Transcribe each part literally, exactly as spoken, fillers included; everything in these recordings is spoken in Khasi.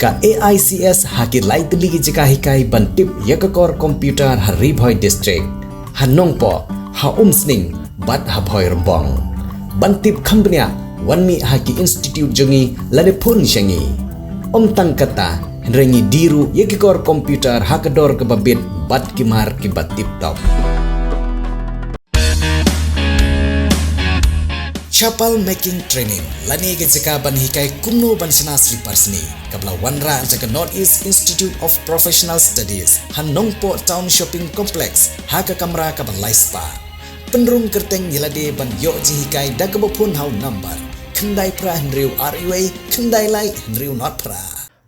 Ka A I C S ha ki lai tylli ki jaka hikai ban tip ïa ka kor computer ha Ri Bhoi District, ha Nongpoh, ha Umsning bad ha Bhoirymbong. Ban tip kham bniah, wan mih ha ki institute jong ngi lane phone sha ngi. Ym tang kata, hynrei ngi die ruh ïa ki kor computer ha ka dor kaba bit bad ki mar kiba tip top. Chapal Making Training lane ka jaka ban hikai kumno ban shna slipar sni, kaba la wanrah da ka North East Institute of Professional Studies ha Nongpoh Town Shopping Complex ha ka kamra kaba lai spah. Pynrung kyrteng ïa lade ban ïoh jinghikai da kaba phone ha u number khyndai phra hynriew ar wei khyndai lai hynriew nod phra.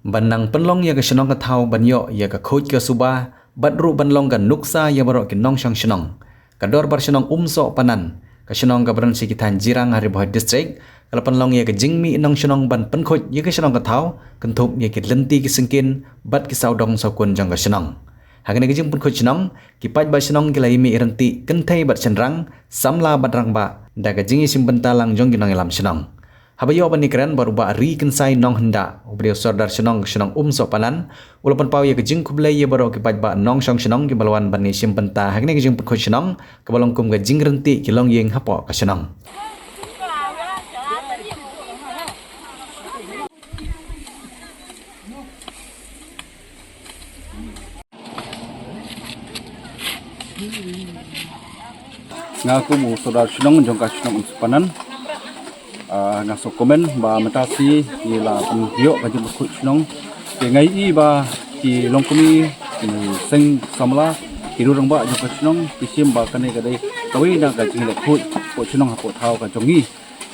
Ban nang pynlong ïa ka shnong ka thaw ban ïoh ïa ka khuid ka suba, bad ruh ban long ka nuksa ïa baroh ki nongshong shnong. Ka dorbar shnong Umsohpanan, ka shnong kaba don sha ki thaiñ Jirang ha Ri Bhoi District, ka la pynlong ïa ka jingmih nongshong shnong ban pynkhuid ïa ka shnong ka thaw, kynthup ïa ki lynti ki syngkien bad ki sawdong sawkun jong ka shnong. Ha kane ka jingpynkhuid shnong, ki paidbah shnong ki la ïa mih ryntih kynthei bad shynrang, samla bad rangbah, da ka jingïashim bynta lang jong ki nongïalam shnong. Haba ïoh ban ïakren bad u Bah Rikynsai Nonghynda, uba dei u Sordar Shnong ka shnong Umsohpanan, u la pynpaw ïa ka jingkhublei ïa baroh ki paidbah nongshong shnong kiba la wan ban ïashim bynta ha kane ka jingpynkhuid shnong, kaba long kum ka jingryntih ki longïing hapoh ka shnong. Nga kum u Sordar Shnong jong ka shnong Umsohpanan. Ah, nga sngewkmen ba mynta shi ngi la pynïoh ka jingpynkhuid shnong. Te nga ïohi ba ki longkmie, ki seng samla, ki rangbah jong ka shnong ki shim ba kane ka dei kawei na ka jingleh khuid hapoh shnong hapoh thaw ka jong ngi.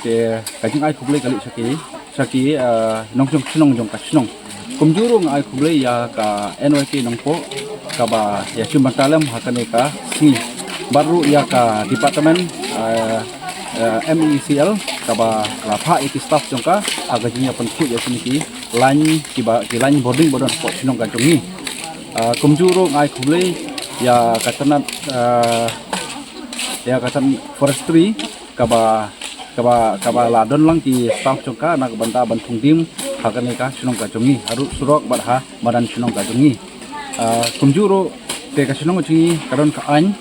Te ka jingai khublei ka leit sha ki, sha ki, ah, nongshong shnong jong ka shnong. Kumjuh ruh nga ai khublei ïa ka N Y K Nongpoh kaba ïashim bynta lem ha kane ka sngi. Bad ruh ïa ka department, ah, ah, M E C L kaba la phah ïa ki staff jong ka ha ka jingïapynkhuid ïa kine ki lain kiba, ki lain bording ba don hapoh shnong ka jong ngi. Ah, kumjuh ruh nga ai khublei ïa ka tnat, ah, ïa ka tnat forestry kaba, kaba, kaba la don lang ki staff jong ka na ka bynta ban thung diem ha kane ka shnong ka jong ngi, harud surok bad ha madan shnong ka jong ngi. Ah, kumjuh ruh te ka shnong ka jong ngi ka don ka aiñ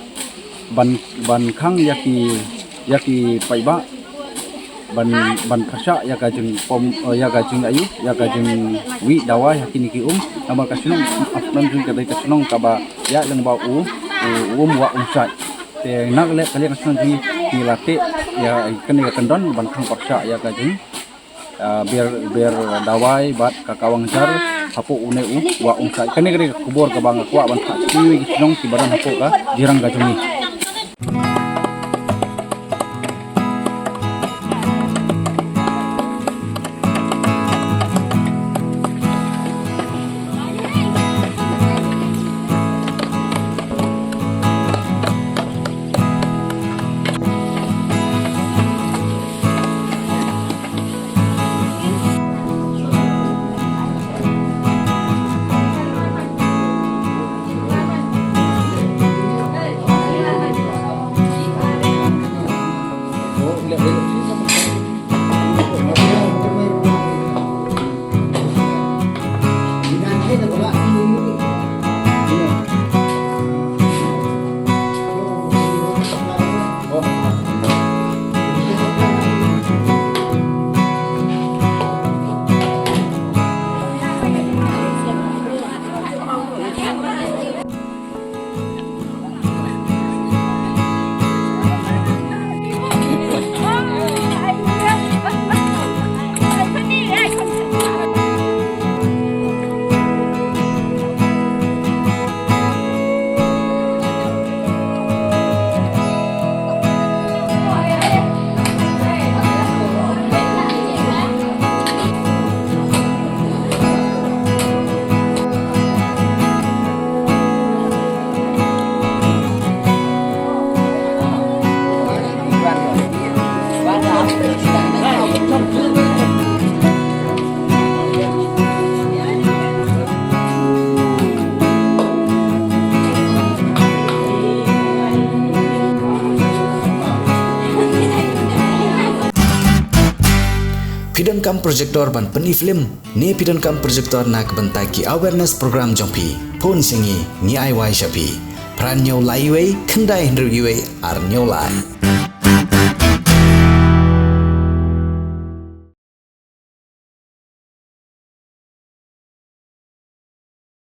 ban, ban khang ïa ki, ïa ki paidbah ban, ban pyrshah ïa ka jingpom, eh, ïa ka jingayu, ïa ka jingwieh dawai ha kine ki um. Namar ka shnong Umsohpanan ka dei ka shnong kaba ïaid lyngba u, u, u um Wah Umshait. Te na ka liang, ka liang ka shnong jong ngi, ngi la teh ïa kane ka kyndon ban khang pyrshah ïa ka jing, ah, ber, ber dawai bad ka kawang jar hapoh une u Wah Umshait. Kane ka dei ka khubor kaba nga kwah ban phah sha kiwei ki shnong kiba don hapoh ka Jirang ka jong ngi. kam projector ban pyni film ne phi donkam projector na ka bynta ki awareness program jong phi, phone sha ngi, ngi ai wai sha phi. Phra hynñiew lai wei khyndai hynriew wei ar hynñiew lai.